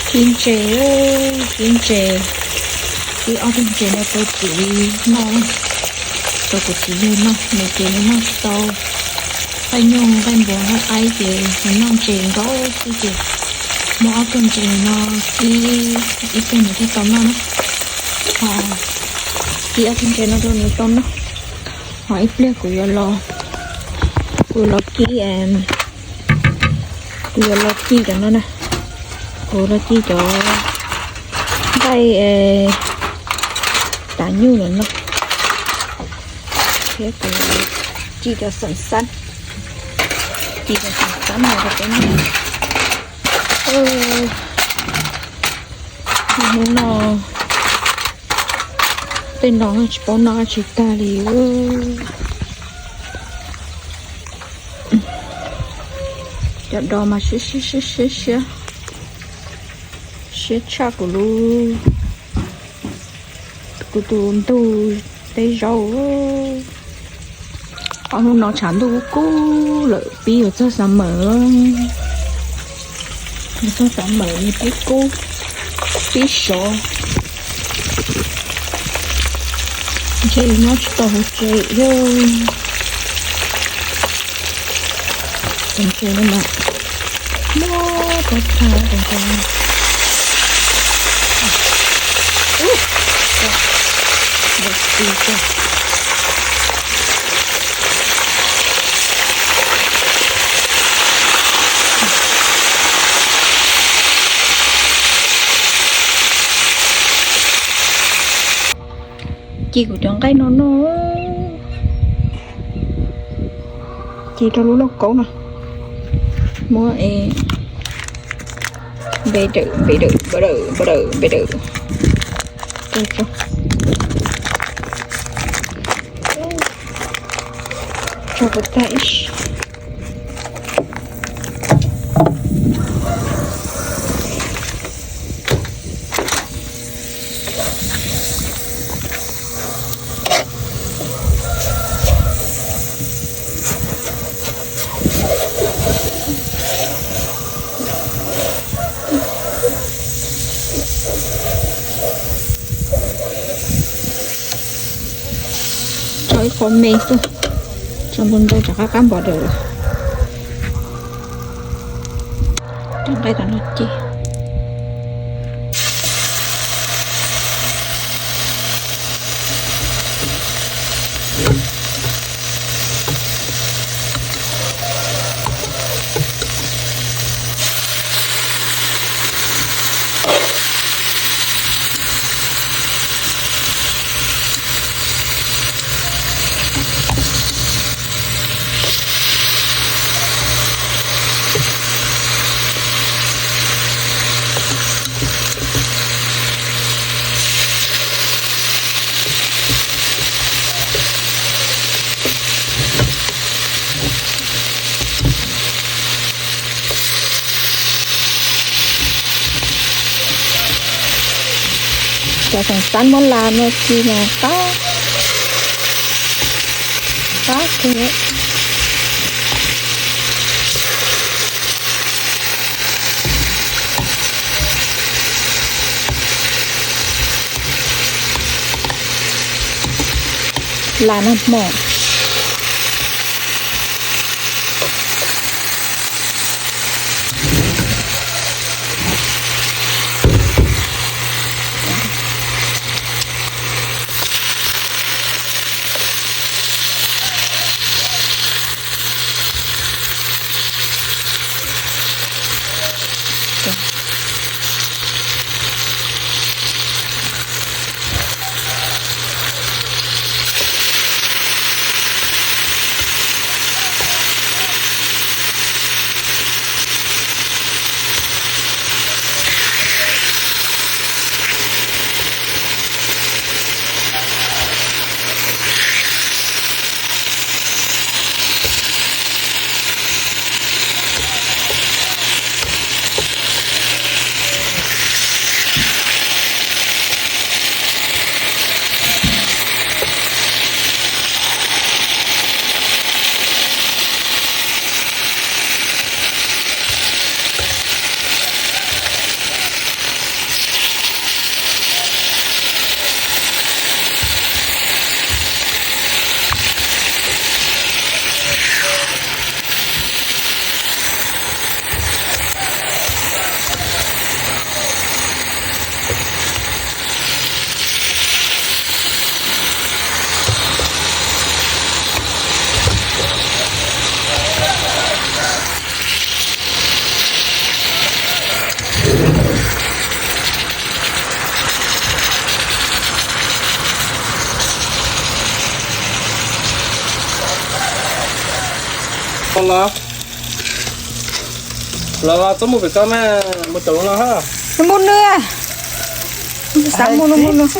Kib ntses, kib ntses, kib ob tug ntses no rau kuv noj, rau kuv txiv yawg noj, nws ces nws noj tsis tau nqaij nyuj nqaij npua nqaij qaib ces nws noj ntses nkaus xwb ces muab ob tug ntses no kib ib pliag nws thiaj tau noj na. Ho kib ob tug ntses no rau nws tau noj, ho ib pliag kuv yuav los, kuv los kib, kuv yuav los ci cov no na, kuv los ci cov nqaij tav nyuj lawm no, thiab kuv ci cov xeem xab, ci cov xeem xab no rau peb noj. Hnub no tej no tsis paub noj tsis tag li. Cov dos mas siab siab siab siab siab, siab tshaj kuv lub, kuv tus ntug teb zaub. Ob hnub no tshav ntuj kub kub lawm, pib yuav txog summer, yuav txog summer pib kub pib sov. Ntshe nyob tsis tau hauv tsev thiab. Tus ntses no mas muaj pob txha tus ntses no. Ub, tus ntses. Ci kuv cov nqaij no noj, ci rau lub lauj kaub no, muab npe dawm npe dawm npe dawm npe dawm, tso puas tag ib. Tso ib qho me xwb, tso ntau ntau tsam qab qab npog daws lawm. Cov nqaij tom no ci. Cov xeem xab muab las no ci mas qab, qab kawg. Las nag hmo. Los, los, los, txhob mus pem ko mas, mus tom no ha. Mus nws, xav mus no mus nws.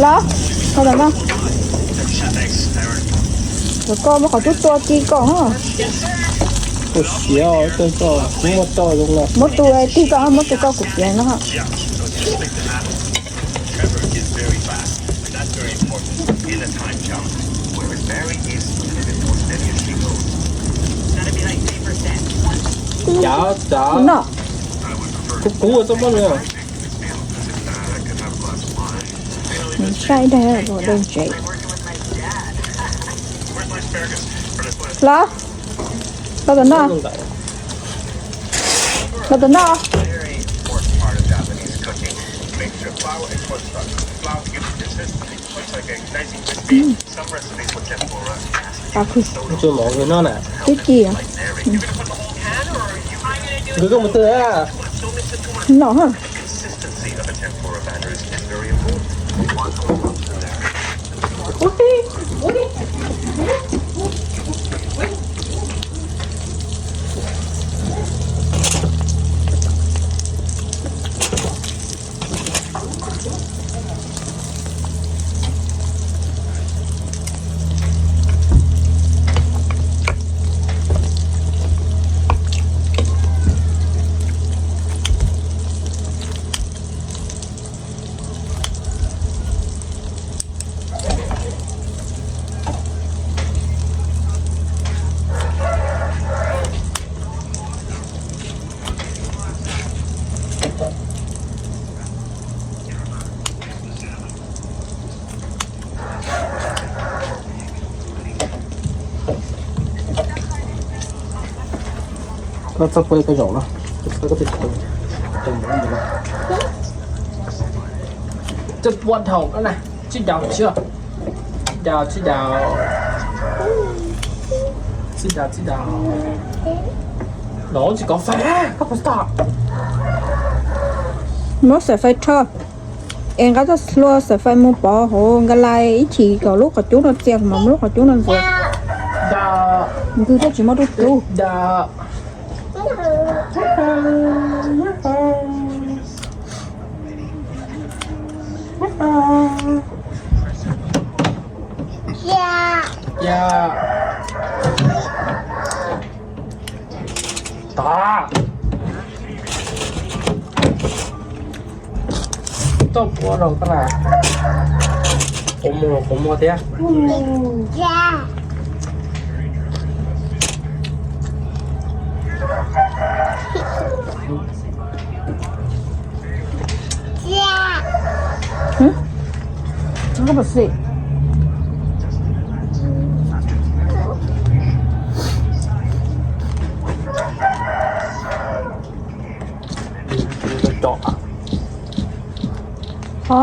Los, koj tom no. Cov koj muab qhov cub tua ci koj. Koj siav, muab tus tig koj, muab tus koj kuv piav no. Cav, cav. No. Kuv, kuv ua txoj pob nws. Saib dag ua dej ntsev. Los, los tom no. Los tom no. Tsis mov nws no na. Twb ci. Nkawd koj mus twg a? No ha. Koj txhob pub koj zaum no, koj tsis tau. Tsis pub dhau no na, tsis daus, tsis daus, tsis daus, tsis daus, tsis daus. Los tsis kov fais, koj puas tau? Muab xaim fais rho. Es nqa txoj hlua xaim fais mus pov hauv nkas lais ib chim kom lub qhov cub no txia, kuv mam muab lub qhov cub no ntxias. Nws twb tsis muaj lub cub. Tau pua rau koj na. Kuv muag, kuv muag thiab.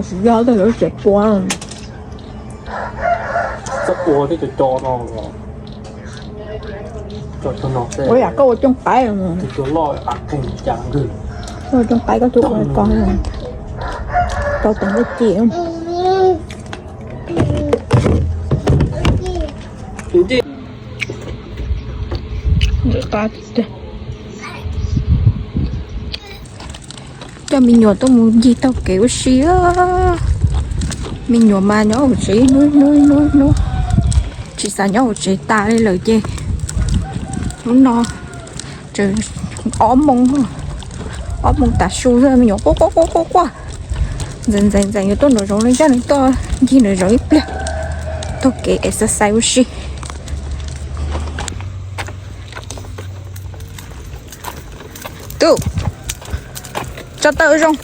Tsis yog tej lawv tseem pua. Txhob ua tej co co no. Ua yam koj ua cooj qaib. Ua cooj qaib koj twb ua ko, rau teev dej ci. Coj me nyuam tuaj mus ncig taug kev ua si. Me nyuam mas nyob hauv tsev hnub hnub hnub hnub, tsis xav nyob hauv tsev tas li lawm ces hnub no tseem ob moos, ob moos tav su xwb me nyuam quaj quaj quaj quaj quaj. Ntxeev ntxeev ntxeev yuav tuaj nraum zoov li, zaj nws tuaj ncig nraum zoov ib pliag, taug kev exercise ua si. Tub, tso taw zoo,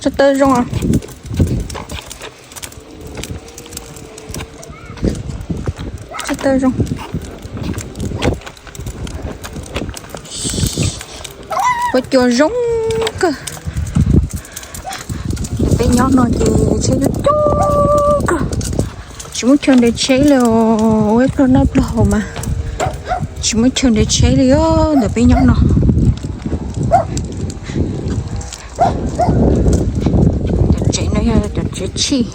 tso taw zoo. Tso taw zoo. Ua cua zoo kawg. Ntawm peb nyob no ces tsheb coob coob kawg. Tsis muaj chaw nres tsheb li os, ua ib pluag noj pluag haus mas tsis muaj chaw nres tsheb li os ntawm peb nyob no. Cov tsev no yog cov tsev tshij,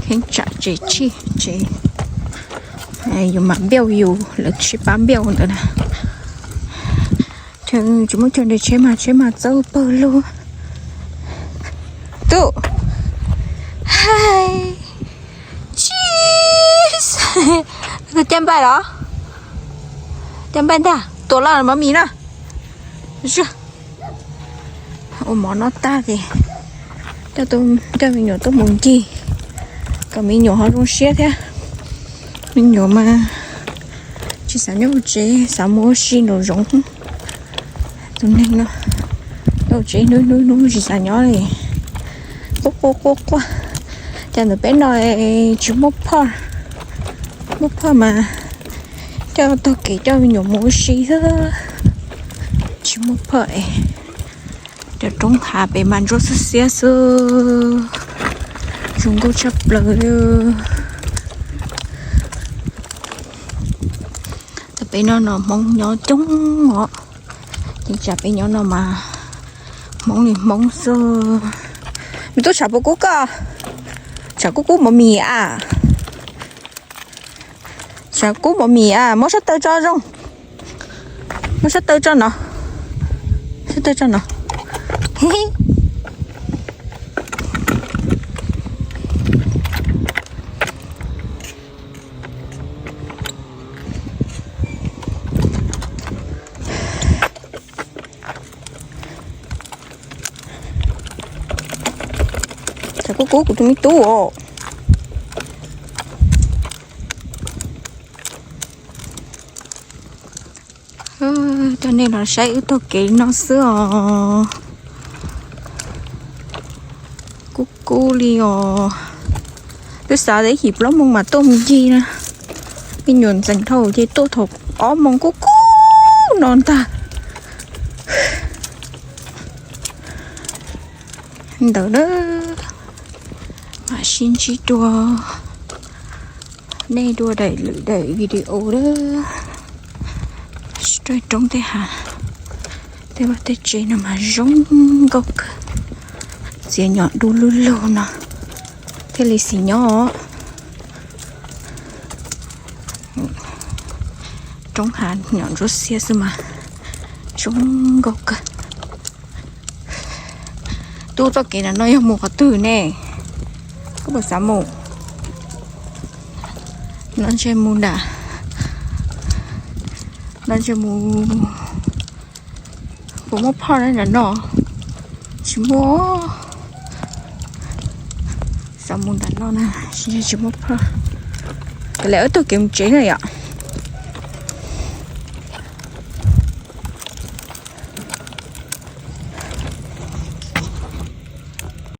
cheeb tsam tsev tshij, tsev yus mam npiauj yus, lawv sib pab npiauj ntawd na. Tsis muaj chaw nres tsheb mas tsheb mas txawb pawg lug. Tub, hais, tsis, caj npaj los? Caj npaj ntag, tuam loj mov mis na. Ua mov noj tag ces coj me nyuam tuaj mus ncig kom me nyuam ho zoo siab thiab. Me nyuam mas tsis xav nyob hauv tsev, xav mus ua si nraum zoov. Tus neeg no nyob hauv tsev hnub hnub hnub tsis xav nyob li. Quaj quaj quaj quaj. Cas ntawm peb no tsis muaj phaj, muaj phaj mas coj taug kev coj me nyuam mus ua si xwb, tsis muaj phaj es. Cov roob hav pem mas ntsuab xiab xiab xwb, zoo nkauj tshaj plaws li. Tam peb no no Hmoob nyob coob os, ces tsam peb nyob no mas Hmoob li Hmoob xwb. Me tub, tshav puas kub koj? Tshav kub kub mov mis a? Tshav kub mov mis a? Muab sab taw tso zoo, muab sab taw tso no, sab taw tso no. Tshav kub kub kuv tus me tub os. Coj nej los saib wb taug kev no xwb os. Kub kub li os. Twb xav tias ib chim plaub moos mas tuaj mus ncig na. Me nyuam ntxeev dhau ces tuaj thaum ob moos kub kub no ntag. Ntawd na, mam sib ntsib dua nej dua daim lwm daim video lawm. Roob tej hav, tej vaj tej tsev no mas zoo nkauj kawg. Txiav nyom du lug lug no thiaj li xis nyob. Roob hav nyom ntsuab xiab xwb mas zoo nkauj kawg. Tub, txoj kev nram no yog mus qhov twg ne? Koj puas xav mus? No ntshe mus nram, no ntshe mus, puas muaj phaj nram no? Tsis muaj. Xav mus nram no na, tsis muaj phaj. Kav liam wb taug kev mus tsev na yom.